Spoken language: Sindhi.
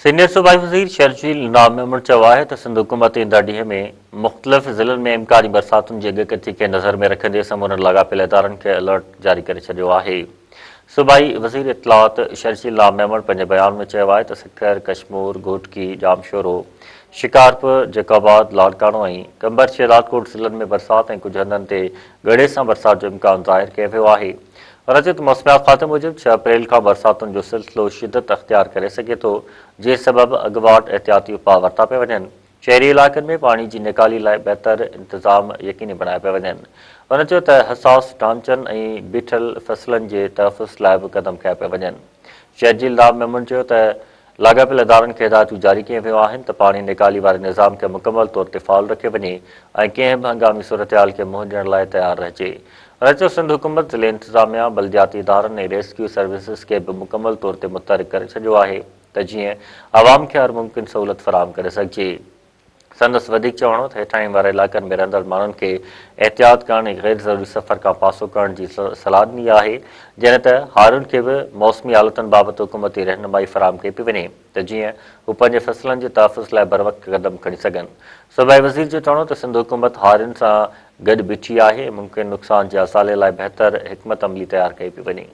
سينيئر صوبائي وزير شرجيل انعام ميمڻ چيو آهي ته سنڌ حڪومت ايندڙ ڏينهن ۾ مختلف ضلعن ۾ امڪاني برساتن جي اڳڪٿي کي نظر ۾ رکندي سمورن لاڳاپيل ادارن کي الرٽ جاري ڪري ڇڏيو آهي. صوبائي وزير اطلاعات شرجيل انعام ميمڻ پنهنجي بيان ۾ چيو آهي ته سکر، ڪشمور، گهوٽڪي، ڄامشورو، شڪارپور، جيڪب آباد، لاڙڪاڻو ۽ قمبر شهدادڪوٽ ضلعن ۾ برسات ۽ ڪجهه هنڌن تي ڳڙي سان برسات جو امڪان ظاهر ڪيو ويو آهي. هن چيو ته موسميات کاتي موجب ڇهه اپريل کان برساتن جو سلسلو شدت اختيار ڪري سگهي ٿو، جنهن سبب اڳواٽ احتياطي اپاء ورتا پيا وڃن، شهري علائقن ۾ پاڻي جي نيڪالي لاء بهتر انتظام يقيني بڻايا پيا وڃن. هن چيو ته حساس ڍانچن ۽ بيٺل فصلن جي تحفظ لاء به قدم کنيا پيا وڃن. شرجيل رام ميمڻ چيو ته لاڳاپيل ادارن کي هدايتون جاري ڪيون ويون آهن ته پاڻي نيڪالي واري نظام کي مڪمل طور تي فعال رکيو وڃي ۽ ڪنهن به هنگامي صورتحال کي منهن ڏيڻ لاء تيار رهجي. هن چيو سنڌ حڪومت ضلعي انتظاميا، بلدياتي ادارن ۽ ريسڪيو سروسز کي به مڪمل طور تي متحرڪ ڪري ڇڏيو آهي ته جيئن عوام کي هر ممڪن سهولت فراهم ڪري سگهجي. سندس وڌيڪ چوڻ هو ته هيٺاهين واري علائقن ۾ رهندڙ ماڻهن کي احتياط ڪرڻ ۽ غير ضروري سفر کان پاسو ڪرڻ جي صلاح ڏني آهي، جڏهن ته هارين کي به موسمي حالتن بابت حڪومتي رهنمائي فراهم ڪئي پئي وڃي ته جيئن هو پنهنجي فصلن جي تحفظ لاء بروقت قدم کڻي سگهن. صوبائي وزير جو چوڻ هو ته سنڌ حڪومت هارين سان گڏ بيٺي آهي ۽ ممڪن نقصان جي ازالي لاء بهتر حڪمت عملي تيار ڪئي پئي وڃي.